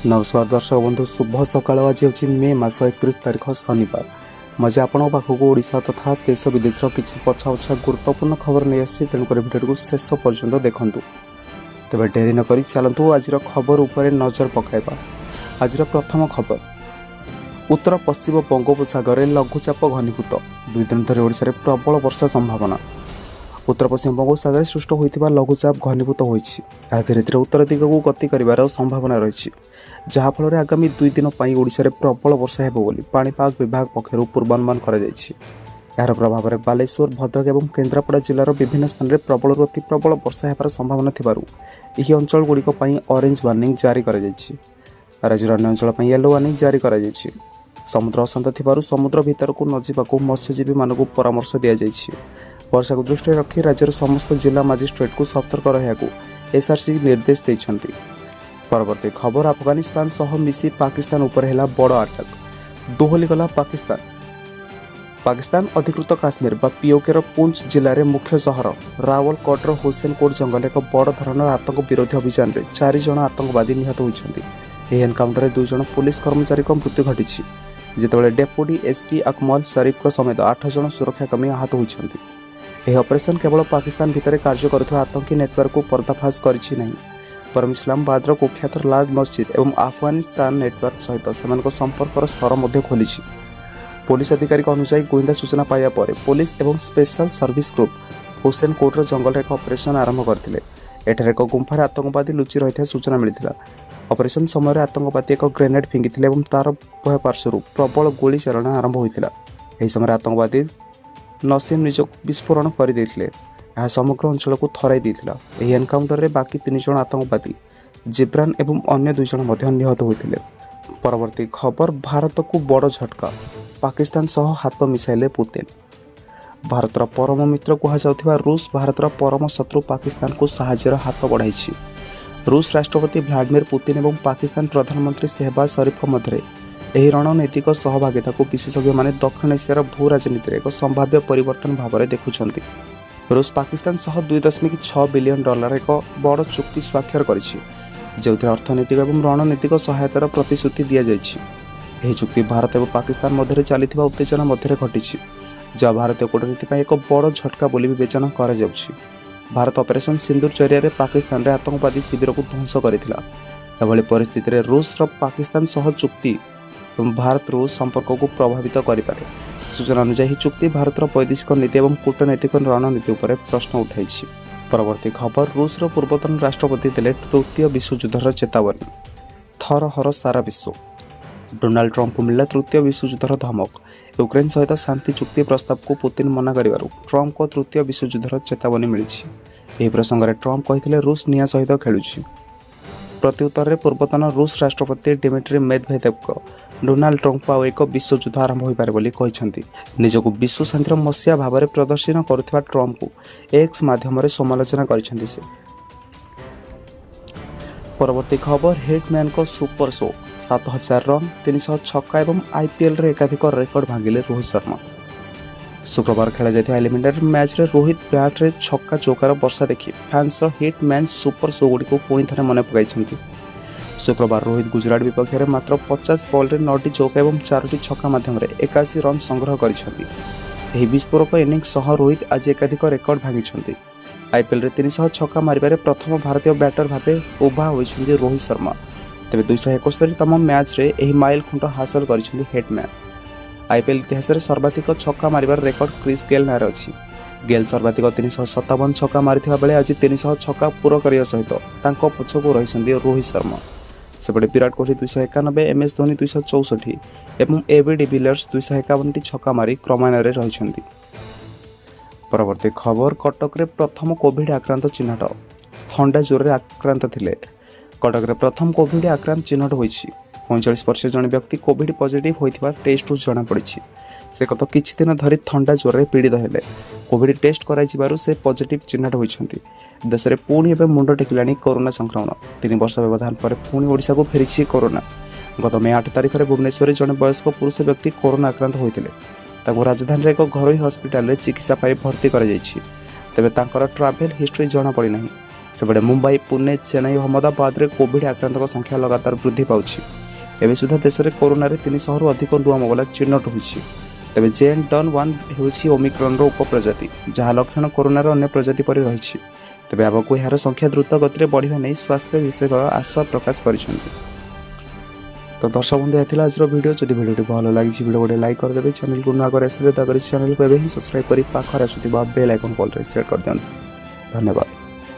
ନମସ୍କାର ଦର୍ଶକ ବନ୍ଧୁ, ଶୁଭ ସକାଳ। ଆଜି ହେଉଛି ମେ ମାସ 31 ତାରିଖ, ଶନିବାର। ମୁଁ ଆଜି ଆପଣଙ୍କ ପାଖକୁ ଓଡ଼ିଶା ତଥା ଦେଶ ବିଦେଶର କିଛି ବଛା ବଛା ଗୁରୁତ୍ୱପୂର୍ଣ୍ଣ ଖବର ନେଇ ଆସିଛି, ତେଣୁକରି ଭିଡ଼ିଓଟିକୁ ଶେଷ ପର୍ଯ୍ୟନ୍ତ ଦେଖନ୍ତୁ। ତେବେ ଡେରି ନକରି ଚାଲନ୍ତୁ ଆଜିର ଖବର ଉପରେ ନଜର ପକାଇବା। ଆଜିର ପ୍ରଥମ ଖବର, ଉତ୍ତର ପଶ୍ଚିମ ବଙ୍ଗୋପସାଗରରେ ଲଘୁଚାପ ଘନୀଭୂତ, 2 ଦିନ ଧରି ଓଡ଼ିଶାରେ ପ୍ରବଳ ବର୍ଷା ସମ୍ଭାବନା। ଉତ୍ତର ପଶ୍ଚିମ ବଙ୍ଗୋପସାଗରରେ ସୃଷ୍ଟ ହୋଇଥିବା ଲଘୁଚାପ ଘନୀଭୂତ ହୋଇଛି। ଏହା ଧୀରେ ଧୀରେ ଉତ୍ତର ଦିଗକୁ ଗତି କରିବାର ସମ୍ଭାବନା ରହିଛି, ଯାହାଫଳରେ ଆଗାମୀ 2 ଦିନ ପାଇଁ ଓଡ଼ିଶାରେ ପ୍ରବଳ ବର୍ଷା ହେବ ବୋଲି ପାଣିପାଗ ବିଭାଗ ପକ୍ଷରୁ ପୂର୍ବାନୁମାନ କରାଯାଇଛି। ଏହାର ପ୍ରଭାବରେ ବାଲେଶ୍ୱର, ଭଦ୍ରକ ଏବଂ କେନ୍ଦ୍ରାପଡ଼ା ଜିଲ୍ଲାର ବିଭିନ୍ନ ସ୍ଥାନରେ ପ୍ରବଳରୁ ଅତି ପ୍ରବଳ ବର୍ଷା ହେବାର ସମ୍ଭାବନା ଥିବାରୁ ଏହି ଅଞ୍ଚଳଗୁଡ଼ିକ ପାଇଁ ଅରେଞ୍ଜ ୱାର୍ଣ୍ଣିଂ ଜାରି କରାଯାଇଛି। ରାଜ୍ୟର ଅନ୍ୟ ଅଞ୍ଚଳ ପାଇଁ ୟେଲୋ ୱାର୍ଣ୍ଣିଂ ଜାରି କରାଯାଇଛି। ସମୁଦ୍ର ଅଶାନ୍ତ ଥିବାରୁ ସମୁଦ୍ର ଭିତରକୁ ନଯିବାକୁ ମତ୍ସ୍ୟଜୀବୀମାନଙ୍କୁ ପରାମର୍ଶ ଦିଆଯାଇଛି। ବର୍ଷାକୁ ଦୃଷ୍ଟିରେ ରଖି ରାଜ୍ୟର ସମସ୍ତ ଜିଲ୍ଲା ମାଜିଷ୍ଟ୍ରେଟଙ୍କୁ ସତର୍କ ରହିବାକୁ ଏସ୍ଆର୍ସି ନିର୍ଦ୍ଦେଶ ଦେଇଛନ୍ତି। ପରବର୍ତ୍ତୀ ଖବର, ଆଫଗାନିସ୍ତାନ ସହ ମିଶି ପାକିସ୍ତାନ ଉପରେ ହେଲା ବଡ଼ ଆଟାକ୍, ଦୋହଲିଗଲା ପାକିସ୍ତାନ। ପାକିସ୍ତାନ ଅଧିକୃତ କାଶ୍ମୀର ବା ପିଓକେର ପୁଞ୍ଚ ଜିଲ୍ଲାରେ ମୁଖ୍ୟ ସହର ରାୱଲକୋଟର ହୁସେନକୋଟ ଜଙ୍ଗଲରେ ଏକ ବଡ଼ ଧରଣର ଆତଙ୍କ ବିରୋଧୀ ଅଭିଯାନରେ ଚାରି ଜଣ ଆତଙ୍କବାଦୀ ନିହତ ହୋଇଛନ୍ତି। ଏହି ଏନକାଉଣ୍ଟରରେ ଦୁଇ ଜଣ ପୋଲିସ କର୍ମଚାରୀଙ୍କ ମୃତ୍ୟୁ ଘଟିଛି, ଯେତେବେଳେ ଡେପୁଟି ଏସ୍ପି ଅକମଲ ଶରୀଫଙ୍କ ସମେତ ଆଠ ଜଣ ସୁରକ୍ଷାକର୍ମୀ ଆହତ ହୋଇଛନ୍ତି। ଏହି ଅପରେସନ କେବଳ ପାକିସ୍ତାନ ଭିତରେ କାର୍ଯ୍ୟ କରୁଥିବା ଆତଙ୍କୀ ନେଟୱାର୍କକୁ ପର୍ଦ୍ଦାଫାଶ କରିଛି ନାହିଁ, ବରଂ ଇସଲାମାବାଦର କୁଖ୍ୟାତ ଲାଲ ମସଜିଦ ଏବଂ ଆଫଗାନିସ୍ତାନ ନେଟୱାର୍କ ସହିତ ସେମାନଙ୍କ ସମ୍ପର୍କର ସ୍ତର ମଧ୍ୟ ଖୋଲିଛି। ପୋଲିସ ଅଧିକାରୀଙ୍କ ଅନୁଯାୟୀ, ଗୁଇନ୍ଦା ସୂଚନା ପାଇବା ପରେ ପୋଲିସ ଏବଂ ସ୍ପେଶାଲ ସର୍ଭିସ ଗ୍ରୁପ୍ ହୁସେନ କୋଟର ଜଙ୍ଗଲରେ ଏକ ଅପରେସନ ଆରମ୍ଭ କରିଥିଲେ। ଏଠାରେ ଏକ ଗୁମ୍ଫାରେ ଆତଙ୍କବାଦୀ ଲୁଚି ରହିଥିବା ସୂଚନା ମିଳିଥିଲା। ଅପରେସନ ସମୟରେ ଆତଙ୍କବାଦୀ ଏକ ଗ୍ରେନେଡ୍ ଫିଙ୍ଗିଥିଲେ ଏବଂ ତାର ଉଭୟ ପାର୍ଶ୍ୱରୁ ପ୍ରବଳ ଗୁଳି ଚାଳନା ଆରମ୍ଭ ହୋଇଥିଲା। ଏହି ସମୟରେ ଆତଙ୍କବାଦୀ ନସିମ ନିଜକୁ ବିସ୍ଫୋରଣ କରିଦେଇଥିଲେ। ଏହା ସମଗ୍ର ଅଞ୍ଚଳକୁ ଥରାଇ ଦେଇଥିଲା। ଏହି ଏନକାଉଣ୍ଟରରେ ବାକି ତିନି ଜଣ ଆତଙ୍କବାଦୀ ଜିବ୍ରାନ ଏବଂ ଅନ୍ୟ ଦୁଇ ଜଣ ମଧ୍ୟ ନିହତ ହୋଇଥିଲେ। ପରବର୍ତ୍ତୀ ଖବର, ଭାରତକୁ ବଡ଼ ଝଟକା, ପାକିସ୍ତାନ ସହ ହାତ ମିଶାଇଲେ ପୁତିନ। ଭାରତର ପରମ ମିତ୍ର କୁହାଯାଉଥିବା ରୁଷ ଭାରତର ପରମ ଶତ୍ରୁ ପାକିସ୍ତାନକୁ ସାହାଯ୍ୟର ହାତ ବଢ଼ାଇଛି। ରୁଷ ରାଷ୍ଟ୍ରପତି ଭ୍ଲାଡିମିର ପୁତିନ ଏବଂ ପାକିସ୍ତାନ ପ୍ରଧାନମନ୍ତ୍ରୀ ଶେହବାଜ ଶରୀଫଙ୍କ ମଧ୍ୟରେ ଏହି ରଣନୈତିକ ସହଭାଗିତାକୁ ବିଶେଷଜ୍ଞମାନେ ଦକ୍ଷିଣ ଏସିଆର ଭୂ ରାଜନୀତିରେ ଏକ ସମ୍ଭାବ୍ୟ ପରିବର୍ତ୍ତନ ଭାବରେ ଦେଖୁଛନ୍ତି। ରୁଷ ପାକିସ୍ତାନ ସହ 2.6 ବିଲିୟନ ଡଲାର ଏକ ବଡ଼ ଚୁକ୍ତି ସ୍ୱାକ୍ଷର କରିଛି, ଯେଉଁଥିରେ ଅର୍ଥନୈତିକ ଏବଂ ରଣନୈତିକ ସହାୟତାର ପ୍ରତିଶ୍ରୁତି ଦିଆଯାଇଛି। ଏହି ଚୁକ୍ତି ଭାରତ ଏବଂ ପାକିସ୍ତାନ ମଧ୍ୟରେ ଚାଲିଥିବା ଉତ୍ତେଜନା ମଧ୍ୟରେ ଘଟିଛି, ଯାହା ଭାରତୀୟ କୂଟନୀତି ପାଇଁ ଏକ ବଡ଼ ଝଟକା ବୋଲି ବିବେଚନା କରାଯାଉଛି। ଭାରତ ଅପରେସନ ସିନ୍ଦୁର ଜରିଆରେ ପାକିସ୍ତାନରେ ଆତଙ୍କବାଦୀ ଶିବିରକୁ ଧ୍ୱଂସ କରିଥିଲା। ଏଭଳି ପରିସ୍ଥିତିରେ ରୁଷର ପାକିସ୍ତାନ ସହ ଚୁକ୍ତି ଏବଂ ଭାରତ ରୁଷ ସମ୍ପର୍କକୁ ପ୍ରଭାବିତ କରିପାରେ। ସୂଚନା ଅନୁଯାୟୀ, ଏହି ଚୁକ୍ତି ଭାରତର ବୈଦେଶିକ ନୀତି ଏବଂ କୂଟନୈତିକ ରଣନୀତି ଉପରେ ପ୍ରଶ୍ନ ଉଠାଇଛି। ପରବର୍ତ୍ତୀ ଖବର, ରୁଷର ପୂର୍ବତନ ରାଷ୍ଟ୍ରପତି ଦେଲେ ତୃତୀୟ ବିଶ୍ୱଯୁଦ୍ଧର ଚେତାବନୀ, ଥରହର ସାରା ବିଶ୍ୱ। ଡୋନାଲ୍ଡ ଟ୍ରମ୍ପଙ୍କୁ ମିଳିଲା ତୃତୀୟ ବିଶ୍ୱଯୁଦ୍ଧର ଧମକ। ୟୁକ୍ରେନ୍ ସହିତ ଶାନ୍ତି ଚୁକ୍ତି ପ୍ରସ୍ତାବକୁ ପୁତିନ ମନା କରିବାରୁ ଟ୍ରମ୍ପଙ୍କ ତୃତୀୟ ବିଶ୍ୱଯୁଦ୍ଧର ଚେତାବନୀ ମିଳିଛି। ଏହି ପ୍ରସଙ୍ଗରେ ଟ୍ରମ୍ପ କହିଥିଲେ, ରୁଷ ନିଆଁ ସହିତ ଖେଳୁଛି। ପ୍ରତ୍ୟୁତ୍ତରରେ ପୂର୍ବତନ ରୁଷ ରାଷ୍ଟ୍ରପତି ଡିମିଟ୍ରି ମେଦଭେଦେଭଙ୍କ ଡୋନାଲ୍ଡ ଟ୍ରମ୍ପଙ୍କୁ ଆଉ ଏକ ବିଶ୍ୱଯୁଦ୍ଧ ଆରମ୍ଭ ହୋଇପାରେ ବୋଲି କହିଛନ୍ତି। ନିଜକୁ ବିଶ୍ୱ ଶାନ୍ତିର ମସିହା ଭାବରେ ପ୍ରଦର୍ଶନ କରୁଥିବା ଟ୍ରମ୍ପଙ୍କୁ ଏକ୍ସ ମାଧ୍ୟମରେ ସମାଲୋଚନା କରିଛନ୍ତି ସେ। ପରବର୍ତ୍ତୀ ଖବର, ହିଟମ୍ୟାନଙ୍କ ସୁପର ଶୋ, 7000 ରନ୍, 300 ଛକା ଏବଂ ଆଇପିଏଲ୍ରେ ଏକାଧିକ ରେକର୍ଡ ଭାଙ୍ଗିଲେ ରୋହିତ ଶର୍ମା। ଶୁକ୍ରବାର ଖେଳାଯାଇଥିବା ଏଲିମିନେଟର ମ୍ୟାଚ୍ରେ ରୋହିତ ବ୍ୟାଟ୍ରେ ଛକା ଚୌକାର ବର୍ଷା ଦେଖି ଫ୍ୟାନ୍ସର ହିଟ୍ ମ୍ୟାନ୍ ସୁପର ଶୋଗୁଡ଼ିକୁ ପୁଣି ଥରେ ମନେ ପକାଇଛନ୍ତି। ଶୁକ୍ରବାର ରୋହିତ ଗୁଜରାଟ ବିପକ୍ଷରେ ମାତ୍ର 50 ବଲ୍ରେ ନଅଟି ଚୌକା ଏବଂ ଚାରୋଟି ଛକା ମାଧ୍ୟମରେ 81 ରନ୍ ସଂଗ୍ରହ କରିଛନ୍ତି। ଏହି ବିସ୍ଫୋରକ ଇନିଂସ ସହ ରୋହିତ ଆଜି ଏକାଧିକ ରେକର୍ଡ ଭାଙ୍ଗିଛନ୍ତି। ଆଇପିଏଲ୍ରେ 300 ଛକା ମାରିବାରେ ପ୍ରଥମ ଭାରତୀୟ ବ୍ୟାଟର ଭାବେ ଉଭା ହୋଇଛନ୍ତି ରୋହିତ ଶର୍ମା। ତେବେ 271ତମ ମ୍ୟାଚ୍ରେ ଏହି ମାଇଲ ଖୁଣ୍ଟ ହାସଲ କରିଛନ୍ତି ହିଟମ୍ୟାନ୍। ଆଇପିଏଲ୍ ଇତିହାସରେ ସର୍ବାଧିକ ଛକା ମାରିବାର ରେକର୍ଡ କ୍ରିସ୍ ଗେଲ୍ ନାଁରେ ଅଛି। ଗେଲ୍ ସର୍ବାଧିକ 357 ଛକା ମାରିଥିବା ବେଳେ ଆଜି 300 ଛକା ପୂରା କରିବା ସହିତ ତାଙ୍କ ପଛକୁ ରହିଛନ୍ତି ରୋହିତ ଶର୍ମା। ସେପଟେ ବିରାଟ କୋହଲି 291, ଏମ୍ ଏସ୍ ଧୋନି 264 ଏବଂ ଏ ବି ଡିଭିଲିୟର୍ସ 251ଟି ଛକା ମାରି କ୍ରମାନ୍ୱୟରେ ରହିଛନ୍ତି। ପରବର୍ତ୍ତୀ ଖବର, କଟକରେ ପ୍ରଥମ କୋଭିଡ୍ ଆକ୍ରାନ୍ତ ଚିହ୍ନଟ, ଥଣ୍ଡା ଜ୍ୱରରେ ଆକ୍ରାନ୍ତ ଥିଲେ। କଟକରେ ପ୍ରଥମ କୋଭିଡ୍ ଆକ୍ରାନ୍ତ ଚିହ୍ନଟ ହୋଇଛି। 45 ବର୍ଷୀୟ ଜଣେ ବ୍ୟକ୍ତି କୋଭିଡ୍ ପଜିଟିଭ୍ ହୋଇଥିବା ଟେଷ୍ଟରୁ ଜଣାପଡ଼ିଛି। ସେ ଗତ କିଛି ଦିନ ଧରି ଥଣ୍ଡା ଜ୍ୱରରେ ପୀଡ଼ିତ ହେଲେ। କୋଭିଡ୍ ଟେଷ୍ଟ କରାଯିବାରୁ ସେ ପଜିଟିଭ୍ ଚିହ୍ନଟ ହୋଇଛନ୍ତି। ଦେଶରେ ପୁଣି ଏବେ ମୁଣ୍ଡ ଟେକିଲାଣି କରୋନା ସଂକ୍ରମଣ। 3 ବର୍ଷ ବ୍ୟବଧାନ ପରେ ପୁଣି ଓଡ଼ିଶାକୁ ଫେରିଛି କରୋନା। ଗତ ମେ 8 ତାରିଖରେ ଭୁବନେଶ୍ୱରରେ ଜଣେ ବୟସ୍କ ପୁରୁଷ ବ୍ୟକ୍ତି କରୋନା ଆକ୍ରାନ୍ତ ହୋଇଥିଲେ। ତାଙ୍କୁ ରାଜଧାନୀରେ ଏକ ଘରୋଇ ହସ୍ପିଟାଲରେ ଚିକିତ୍ସା ପାଇଁ ଭର୍ତ୍ତି କରାଯାଇଛି। ତେବେ ତାଙ୍କର ଟ୍ରାଭେଲ ହିଷ୍ଟ୍ରି ଜଣାପଡ଼ିନାହିଁ। ସେପଟେ ମୁମ୍ବାଇ, ପୁନେ, ଚେନ୍ନାଇ ଓ ଅହମ୍ମଦାବାଦରେ କୋଭିଡ୍ ଆକ୍ରାନ୍ତଙ୍କ ସଂଖ୍ୟା ଲଗାତାର ବୃଦ୍ଧି ପାଉଛି। ଏବେ ସୁଦ୍ଧା ଦେଶରେ କରୋନାରେ 300ରୁ ଅଧିକ ନୂଆ ମାମଲା ଚିହ୍ନଟ ହୋଇଛି। ତେବେ ଜେଏନ୍.1 ହେଉଛି ଓମିକ୍ରନ୍ର ଉପପ୍ରଜାତି, ଯାହା ଲକ୍ଷଣ କରୋନାର ଅନ୍ୟ ପ୍ରଜାତି ପରି ରହିଛି। ତେବେ ଆଗକୁ ଏହାର ସଂଖ୍ୟା ଦ୍ରୁତ ଗତିରେ ବଢ଼ିବା ନେଇ ସ୍ୱାସ୍ଥ୍ୟ ବିଶେଷଜ୍ଞ ଆଶା ପ୍ରକାଶ କରିଛନ୍ତି। ତ ଦର୍ଶକ ବନ୍ଧୁ, ଏହା ଥିଲା ଆଜିର ଭିଡ଼ିଓ। ଯଦି ଭିଡ଼ିଓଟି ଭଲ ଲାଗିଛି, ଭିଡ଼ିଓ ଗୋଟେ ଲାଇକ୍ କରିଦେବେ। ଚ୍ୟାନେଲକୁ ନୂଆ କରି ଆସିଲେ ଦୟାକରି ଚ୍ୟାନେଲକୁ ଏବେ ହିଁ ସବସ୍କ୍ରାଇବ୍ କରି ପାଖରେ ଆସୁଥିବା ବେଲ୍ ଆଇକନ୍ କଲ୍ରେ ସେଟ୍ କରିଦିଅନ୍ତୁ। ଧନ୍ୟବାଦ।